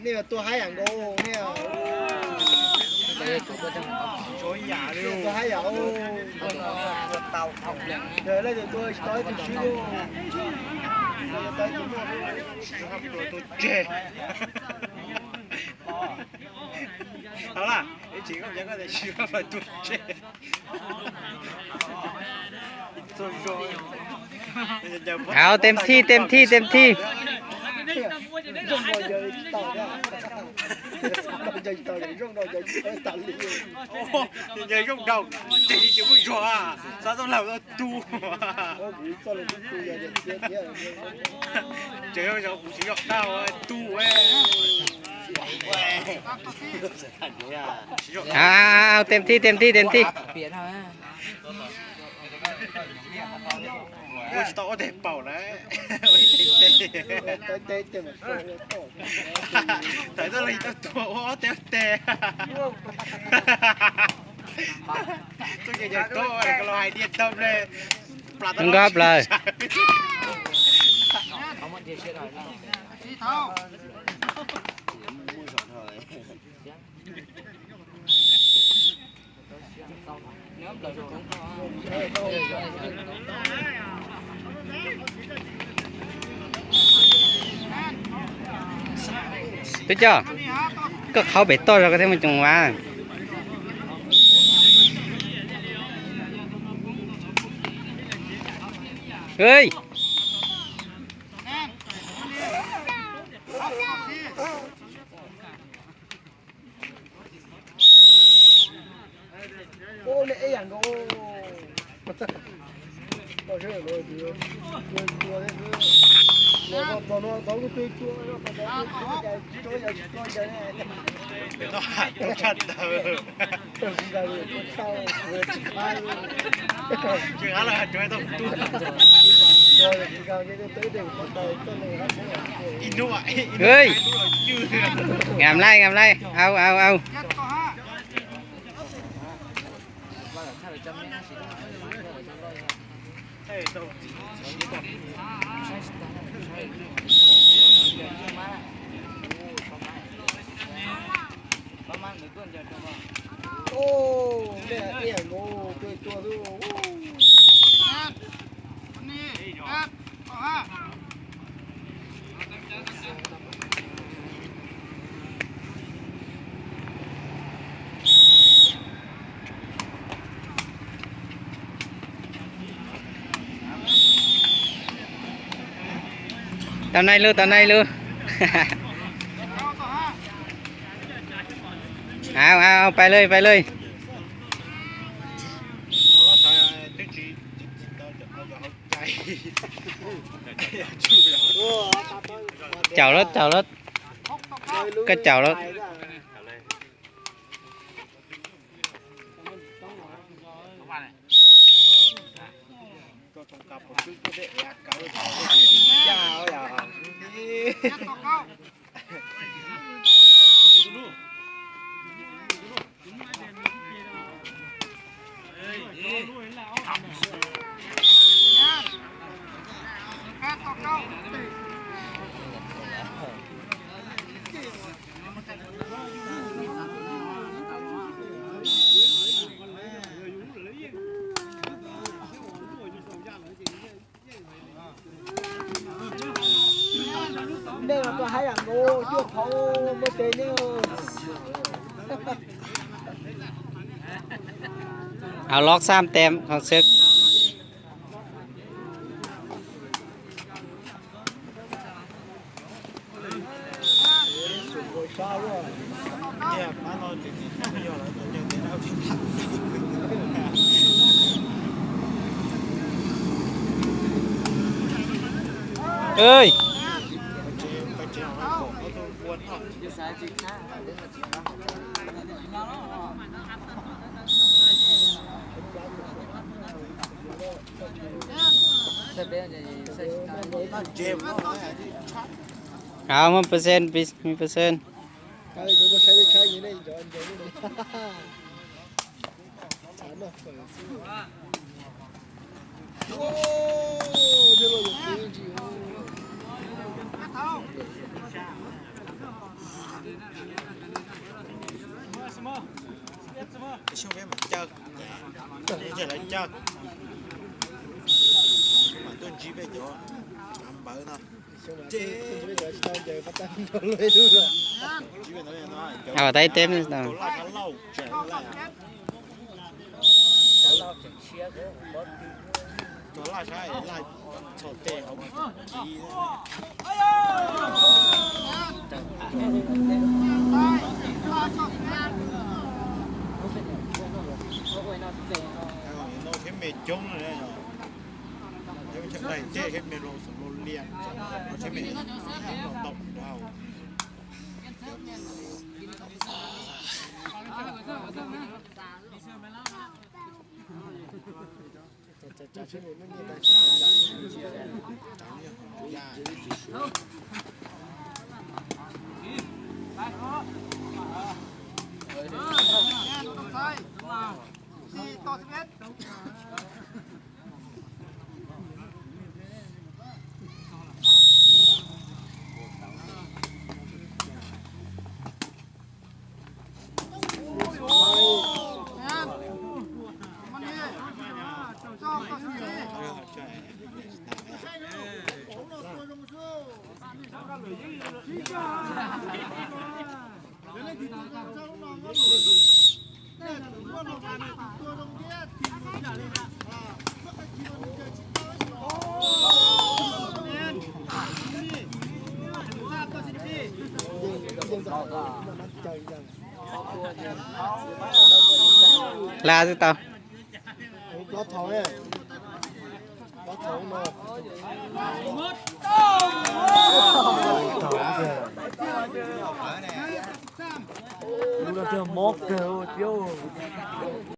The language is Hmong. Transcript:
Nej tua haib yam nkaus nej. Tua haib yam. Lawv tus tua tsis tau ib tug swb. Tua tseg. Tau lawm, ib tsis koj cov koj tias tsis koj tua tseg. Hau, tem thij, tem thij, tem thij. Yog zoo nraug, ces kuj zuag, xav tau lawm tu. Ces kuv tsis yog dab tu. Hau, tem thij, tem thij, tem thij. Kuv tsis tau ob teg paum na. Thaum twg los tau tuag ua ob teg ob teg. Txoj kev ncaws tuab ko los hais tias tau ple. Zoo nkauj plaws. Twb coj koj qhaub pem toj zog koj thiaj muaj coo vav. Ngam laij, ngam laij, au, au, au. Tau nai lug, tau nai lug. Au, au, pais lawm, pais lawm. Caum lawm, caum lawm. Koj caum lawm. Nej los tua haib yam nkaus, cuaj phauv muaj tes nej. Hau lov xab tem qhov xwb. Hab, muaj percent, percent. Xyoo peb mam caw, lawv caw, mam tuaj ntsib peb cov av npawv no. Tab ib teb, no thiab me coob no, thiab me laus xom laus lias, thiab me laus tau. Lab xwb tau. Mob kawg thiab.